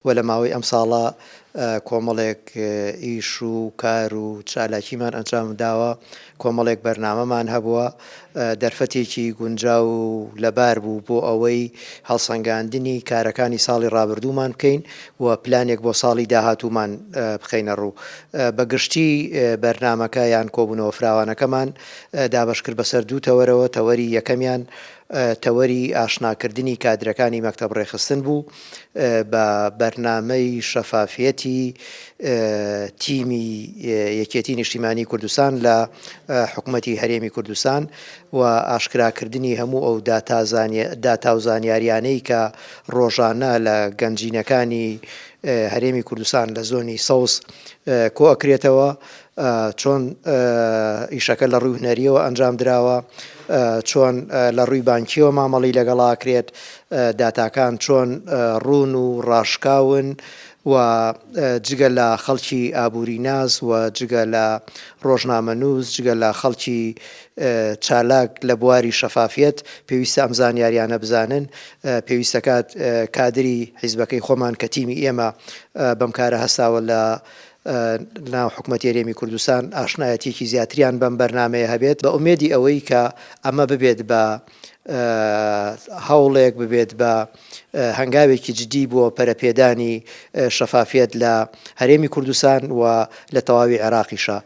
و لە ماوەی ئەم ساڵە کۆمەڵێک ئیش و کار و چالاکیمان ئەنجام داوە، کۆمەڵێک بەرنامەمان هەبووە، دەرفەتێکی گونجاو و لەبار بوو بۆ ئەوەی هەڵسەنگاندنی کارەکانی ساڵی ڕابردوومان بکەین و پلانێک بۆ ساڵی داهاتوومان بخەینە ڕوو. بە گشتی بەرنامەکە یان کۆبوونەوە فراوانەکەمان دابەشکرد بەسەر دوو تەوەرەوە، تەوەری یەکەمیان تەوەری ئاشناکردنی کادرەکانی مەکتەب ڕێکخستن بوو بە بەرنامەی شەفافیەتی تیمی یەکێتی نیشتیمانی کوردستان لە حکومەتی هەرێمی کوردستان و ئاشکراکردنی هەموو ئەو داتا و زانیاریانەی کە ڕۆژانە لە گەنجینەکانی هەرێمی کوردستان لە زۆنی سەوز کۆئەکرێتەوە چۆن ئیشەکە لە ڕووی هونەریەوە ئەنجام دراوە، چۆن لە ڕووی بانکیەوە مامەڵی لەگەڵا ئەکرێت، داتاکان چۆن ڕوون و ڕاشکاون و جگە لە خەڵکی ئابووریناس و جگە لە ڕۆژنامەنووس، جگە لە خەڵکی چالاک لە بواری شەفافیەت پێویستە ئەم زانیاریانە بزانن، پێویستەکات کادری حیزبەکەی خۆمان کە تیمی ئێمە بەم کارە هەستاوە لە ناو حکومەتی هەرێمی کوردستان ئاشنایەتیەکی زیاتریان بەم بەرنامەیە هەبێت بە ئومێدی ئەوەی کە ئەمە ببێت بە هەوڵێک ببێت بە هەنگاوێکی جدی بۆ پەرەپێدانی شەفافیەت لە هەرێمی کوردستان و لە تەواوی عێراقیشا.